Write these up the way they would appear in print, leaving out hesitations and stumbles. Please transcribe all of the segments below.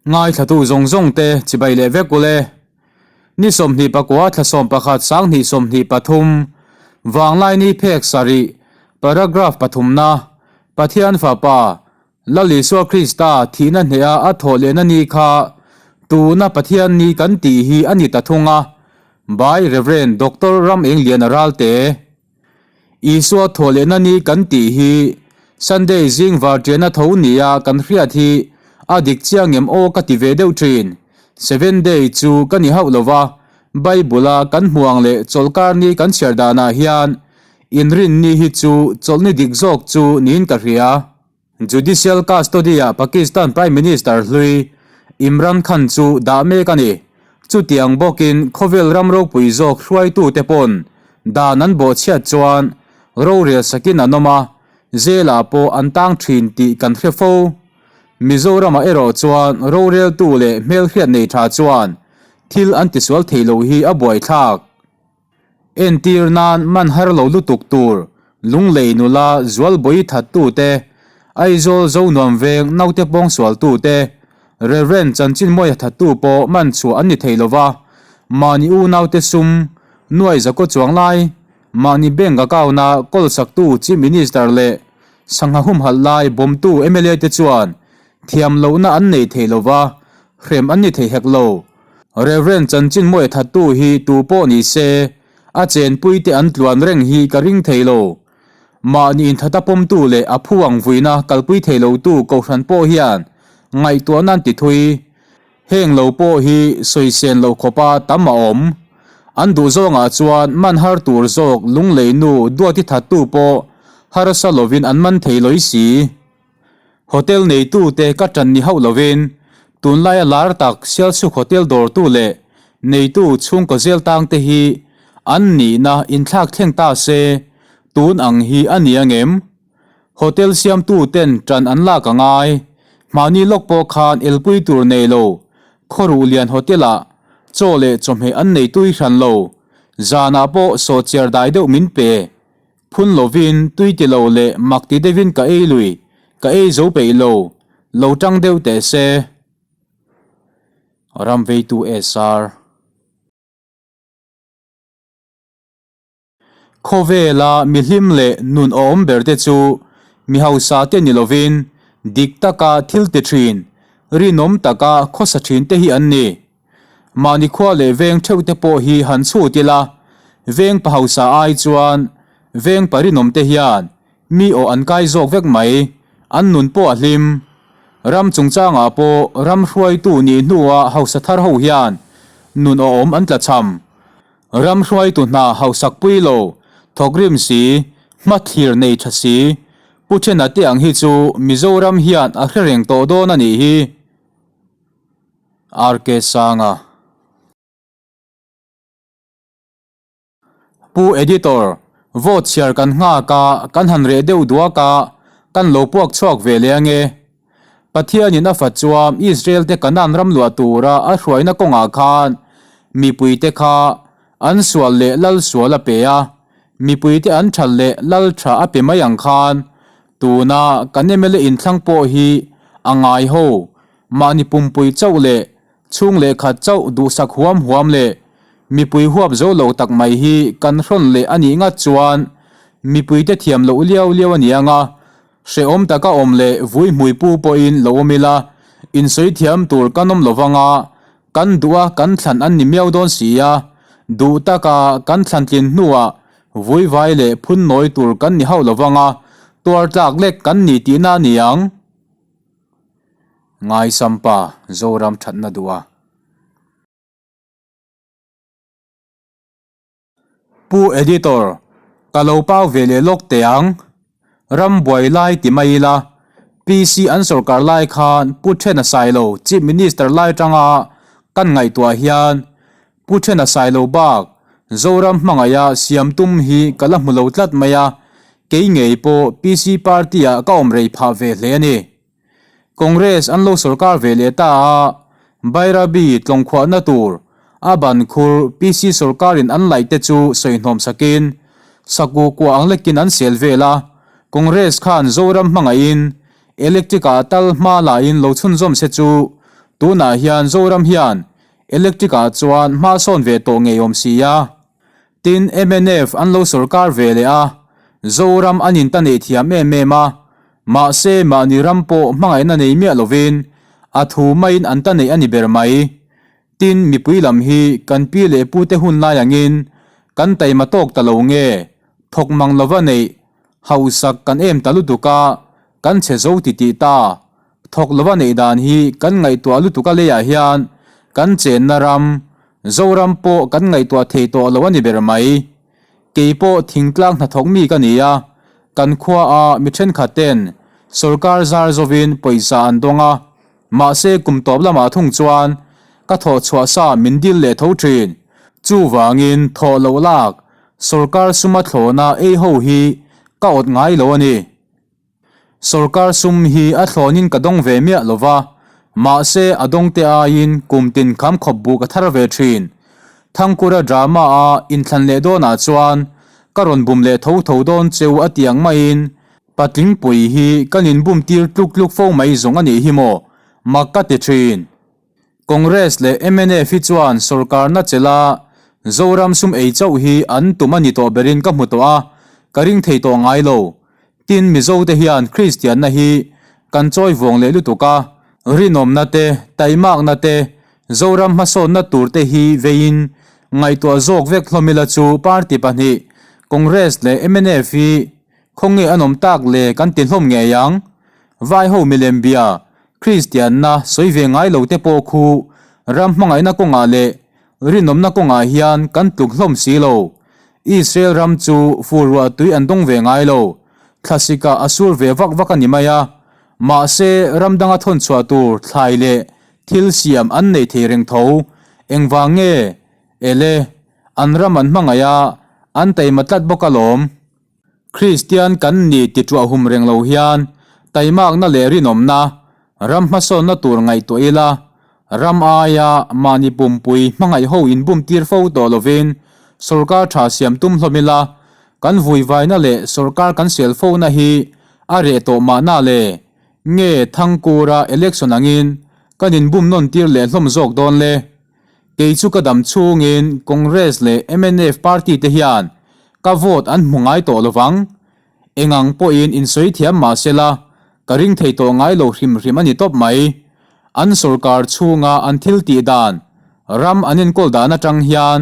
Ngaithlatu zawng zawng te chibai leh vek ule. Ni 24 thla 11 sanghnih 23 Vanglaini phek sarih paragraph pathumna Pathian Fapa Lal Isua Krista thihna hneha a thawh lehna ni kha tuna Pathian ni kan tih hi a ni ta thung a, by Rev. Doctor Ram Engliana Ralte. Isua thawh lehna ni kan tih hi Sunday zing varṭiana tho nia kan hriat hi a dik chiang em aw ka ti ve deuh ṭhin. Seven day chu ka ni hauh lova, Bible-a kan hmuh ang leh chawlhkar ni kan chhiar danah hian inrinni hi chu chawlhni dik zawk chu niin ka hria. Judicial custody-ah Pakistan Prime Minister hlui Imran Khan chu dah mek a ni. Chutiang bawkin khawvel ram ropui zawk hruaitute pawn dan an bawhchhiat chuan rorel sakin an awm a, jail-ah pawh an tang thin tih kan hre fo. Mizoramah erawh chuan roreltu leh hmelhriat nei tha chuan thil an tisual thei lo hi a buaithlak. Entir nan man har lo lutuk tur Lunglei nula Zualbawi thattute, Aizawl Zonuam veng naute pawngsualtute, Rev. Chanchinmawia thattu pawh man chhuah an ni thei lova, mahni unaute sum, nuai zakaw chuang lai, mahni bank account-a kawl saktu Chief Minister leh sangha humhalh lai bawmtu mla te chuan thiam lohna an nei thei lova, hrem an ni thei hek lo. Rev. Chanchinmawia thattu hi tu pawh ni se, a chenpuite an tluan reng hi ka ring thei lo. Mahni inthata pawmtu leh a phu ang vuina kalpui thei lotu Kohhran pawh hian ngaihtuahna an ti thui. Heng lo pawh hi sawisên loh khawpa tam a awm. An duh zawngah chuan man har tur zawk Lunglei nu Duati thattu pawh harsa lovin an man thei lawi si. Hotel neitute ka ṭan ni hauh lovin tunlaia lar tak Sialsuk Hotel dawrtu leh neitu chhungkaw zel tangte hi an nihna inthlak thleng ta se tun ang hi a ni angem? Hotel siamtuten ṭan an lak a ngai. Mahni lawk pawh khan elpui tur nei lo Khawruh Lian Hotel-ah chaw leh chawhmeh an nei tui hran lo. Zanah pawh sawhchiar dai deuh min pe. Phun lovin, tui ti lo leh mak ti deuhin ka ei lui, ka ei zo peih lo, lo tang deuh teh se. Ram veitu SR. Khawvela mi hlim leh nun awm ber te chu mi hausa te ni lovin dik taka thil ti thin, rinawm taka khawsa thin te hi an ni. Mahni khua leh veng theuh te pawh hi han chhut ila, veng pa hausa ai chuan veng pa rinawm te hian mi aw an kai zawk vek mai, an nun pawh a hlim. Ram chungchangah pawh ram hruaitu nih hnua hausa thar ho hian nun awhawm an tlachham. Ram hruaitu hna hausak pui lo, thawkrim si, hmathlir nei tha si, Pu Thena te ang hi chu Mizoram hian a hre reng tawh dawn a nih hi. RK Sanga. Pu Editor, vote chhiar kan nghak a, kan han reh deuh duak a, kan lo puak chhuak ve leh ange. Pathianin a fat chuam Israel te Kanaan ram luah tura a hruaina kawngah khan mipuite kha an sual leh lal sual a pe a, mipuite an that leh lal tha a pe mai ang khan tuna kan mla inthlang pawh hi a ngai ho. Mahni pumpui chauh leh chhung leh khat chauh duhsak huam huam leh mipui huap zo lo tak mai hi kan hrawn leh a nih ngat chuan mipuite thiam loh liau liau a ni ang a, hrehawm taka awm leh vui hmui pu pawhin lo awm ila, insawi thiam tur kan awm lo vang a, kan duh a kan thlan an ni miau dawn si a, duh taka kan thlan tlin hnuah vui vai leh phun nawi tur kan ni hauh lo vang a, tuar tlak lek kan ni tihna a ni ang. Ngaisampa Zoram thatna duh a. Pu Editor, ka lo pau ve leh lawk teh ang. Ram buai lai ti mai ila, PC an sorkar lai khan Pu Thena Sailo Chief Minister lai tanga kan ngaihtuah hian Pu Thena Sailo bak Zoram hmangaih a siam tum hi ka la hmu lo tlat mai a, kei ngei pawh PC party-ah ka awm rei phah ve hle a ni. Congress an lo sorkar ve leh ta a, Bairabi tlawngkhuahna tur a ban khur PC sorkarin an laih te chu sawi hnawm sakin saku kua ang lekin an sel vel a, Congress khan Zoram hmangaihin electric-ah tal hma lahin lo chhunzawm se chu. Tunah hian Zoram hian electric ah chuan hma sawn ve tawh ngei awm si a. Tin, mnf an lo sorkar ve leh a, Zoram an in ta neih thiam em em a, mahse mahni ram pawh hmangaihna nei miah lovin a thu maiin an ta neih a ni ber mai. Tin, mipui lam hi kan pi leh pute hun lai angin kan taima tawk ta lo nge, thawk mang lova neih hausak kan em ta lutuk a, kan chhe zo ti tih ta. Thawk lova neih dan hi kan ngaihtuah lutuk a leiah hian kan chenna ram, Zoram pawh kan ngaihtuah thei tawh lo a ni ber mai. Kei pawh thingtlang hnathawk mi ka ni a, kan khua a mi thenkhat ten sorkar zar zovin pawisa an dawng a, mahse kum tawp lamah thung chuan ka thawh chhuah sa min dil leh tho thin. Chuvangin thawh loh lak sorkar suma thlawhna ei ho hi ka awt ngai lo a ni. Sorkar sum hi a thlawnin ka dawng ve miah lo va, mahse a dawngte aiin kum tin kham khawp buh ka thar ve thin. Thangkura drama a inthlan leh dawnah chuan ka rawn bum leh tho tho dawn cheu a ti ang maiin patlingpui hi kan inbum tir tluk tluk fo mai zawng a nih hi maw? Mak ka ti thin. Congress leh mnf hi chuan sorkarna chelha Zoram sum ei chauh hi an tum a ni tawh berin ka hmu tawh a, ka ring thei tawh ngai lo. Tin, Mizote hian Kristianna hi kan chawi vuang leh lutuk a, rinawmna te, taimakna te, Zoram hmasawnna tur te hi veiin ngaihtuah zawk vek hlawm ila chu party pahnih, Congress leh mnf hi khawnge an awm tak le kan ti hlawm ngei ang. Vaiho milem bia, Kristianna sawi ve ngai lo te pawh khu ram hmangaihna kawngah leh rinawmna kawngah hian kan tluk hlawm si lo. Israel ram chu fur ruah tui an dawng ve ngai lo, thlasikah a sur ve vak vak a ni mai a. Mahse, ram danga thawn chhuah tur thlai leh thil siam an nei thei reng tho. Engvang nge? Ele, an ram an hmangaih a, an taima tlat bawk alawm. Kristian kan ni ti tuah hum reng lo hian taimakna leh rinawmna, ram hmasawnna tur ngaihtuah ila, ram aia mahni pumpui hmangaih ho inbum tir fo tawh lovin sorkar tha siam tum hlawm ila, kan vuivaina leh sorkar kan sel fona hi a reh tawh mahna le? Nge Thangkura election angin kan inbum nawn tir leh hlawm zawk dawn le? Kei chu ka dam chhungin Congress leh mnf party te hian ka vote an hmu ngai tawh lovang. Engang pawhin insawi thiam mah sela ka ring thei tawh ngai lo hrim hrim a ni tawp mai. An sorkar chhunga an thil tih dan, ram an enkawl dan atang hian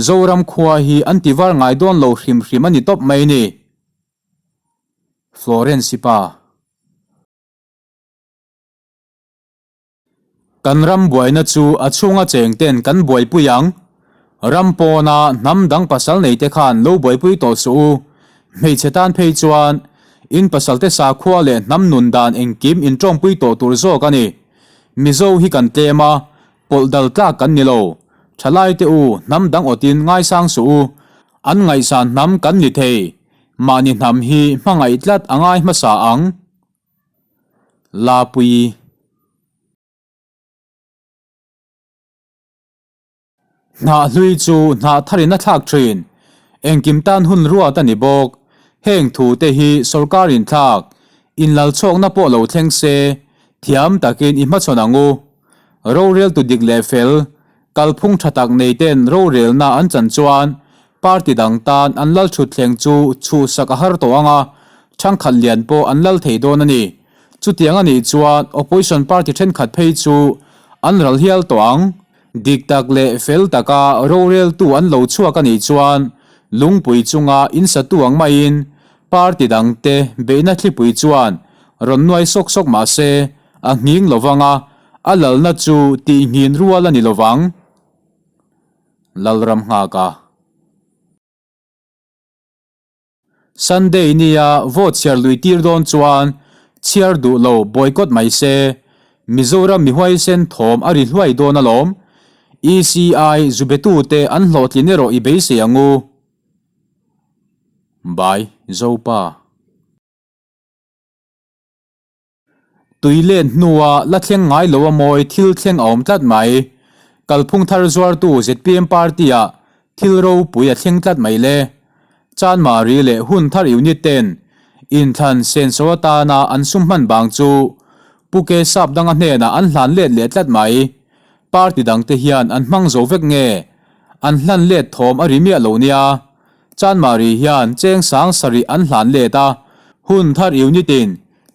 Zoram khua hi an ti var ngai dawn lo hrim hrim a ni tawp mai ni. Florence-i pa. Kan ram buaina chu a chhunga cheng ten kan buaipui ang. Ram pawna hnam dang pasal nei te khan lo buaipui tawh suh u. Hmeichhe tan phei chuan in pasalte sakhua leh hnam nun dan engkim in tawngpui tawh tur zawk a ni. Mizo hi kan tlem a, pawlh dal tlak kan ni lo. Thalai te u, hnam dang awtin ngaisang suh u. An ngaihsan hnam kan ni thei. Mahni hnam hi hmangaih tlat a ngai hmasa ang. Lapui. Hnah hlui chu hnah tharin a thlak thin. Engkim tan hun ruat a ni bawk. Heng thu te hi sorkar inthlak, inlalchhawkna pawh lo thleng se, thiam takin i hmachhawn ang u. Roreltu dik leh fel, Kalphung tha tak nei ten rorelna an chan chuan party dang tan an lal thutthleng chu chhuhsak a har tawh ang a, thangkhat lian pawh an lal thei dawn a ni. Chutiang a nih chuan opposition party thenkhat phei chu an ral hial tawh ang. Dik tak leh fel taka roreltu an lo chhuak a nih chuan lungpui chunga insatu ang maiin party dangte beihna thlipui chuan rawn nuai sawk sawk mah se a nghing lo vang a, a lalna chu tihnghin rual a ni lo vang. Lalram nghak a. Sunday nia vote chhiar lui tir dawn chuan chhiar duh lo boycott mai se, Mizoram mi huaisen thawm a ri hluai dawn alawm. ECI zubetute an hlawhtlin erawh i beisei ang u. By Zopa. Tui len hnua la thleng ngai lo a mawi thil thleng a awm tlat mai. Kalphung thar zuartu zpm party-ah thil ropui a thleng tlat mai le. Chanmari leh hun thar unit ten inthlan senso atana an sum hman bang chu Pu Ke Sapdanga hnenah an hlan let leh tlat mai. Party dangte hian an hmang zo vek nge? An hlan let thawm a ri miah lo nia. Chanmari hian cheng sang sarih an hlan let a, hun thar unit in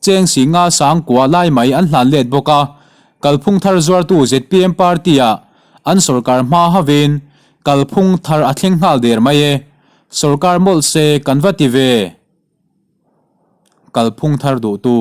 cheng si nga sang kua lai mai an hlan let bawk a. Kalphung thar zuartu zpm party ah an sorkar hma havin kalphung thar a thleng nghal der mai e. Sorkar mawlh se kan va ti ve. Kalphung thar duhtu.